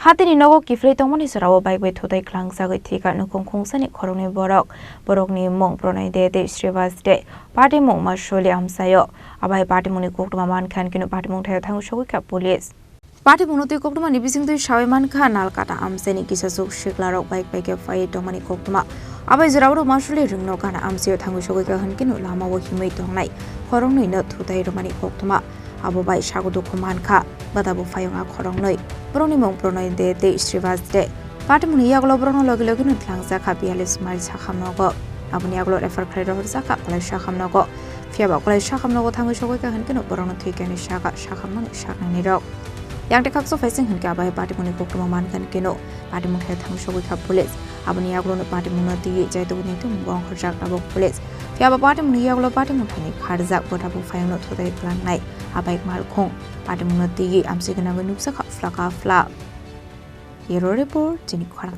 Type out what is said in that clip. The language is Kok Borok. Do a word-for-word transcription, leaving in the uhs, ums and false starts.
Hatini nogo kiphilwi tongmani jorao bike bai thutai klangjagwi thwikha nukhung khungsani khoroknwi borok. Borokni mung Pranay De tei Srivas De. Patimung Masuli amchaio. Abai patimungni koktwma mankha, hinkhe no patimung thaio thangwi sogwikha police. Patimungno twi koktwmani bisingtwi sawi mankha, Nalkata amchaini kisachuk siklarok bike bai khe phaiwi tongmani koktwma. Abai jorao Masuli rwngno gana amchaio thangwi sogwikha, hinkhe no lamao himwi tongnai khoroknwino thutai rwmani koktwma. Abo bai sago dukhu mankha, bada bo phayung a khoroknwi. Borokni mung Pranay De tei Srivas De. Patimungni yagulo borokno logi logi no tlangjak kha biyalish mile sakham nogo. Aboni yagulo refer khlai rohorjak kha Kolai sakham nogo. Phiya ba Kolai sakham nogo thangwi sogwi kha hinkhe no borokno thwikani saka sakham nani saknani rok. Yang te khaksa phaising hinkhe abai patimungni koktwma mankha hinkhe no patimung thaio thangwi sogwi kha police. Aboni yagulo no patimungno twiwi chaitugwi naitukmung bo ongkhorjak tabuk police. Phiya ba patimungni yagulo patimung thani kharjak bo tabuk phayungno thutai klangnai abai malkhung. Patimungno twiwi amchai gwnangwi nukjak kha phlaka phlak. Bureau Report, chini khorang.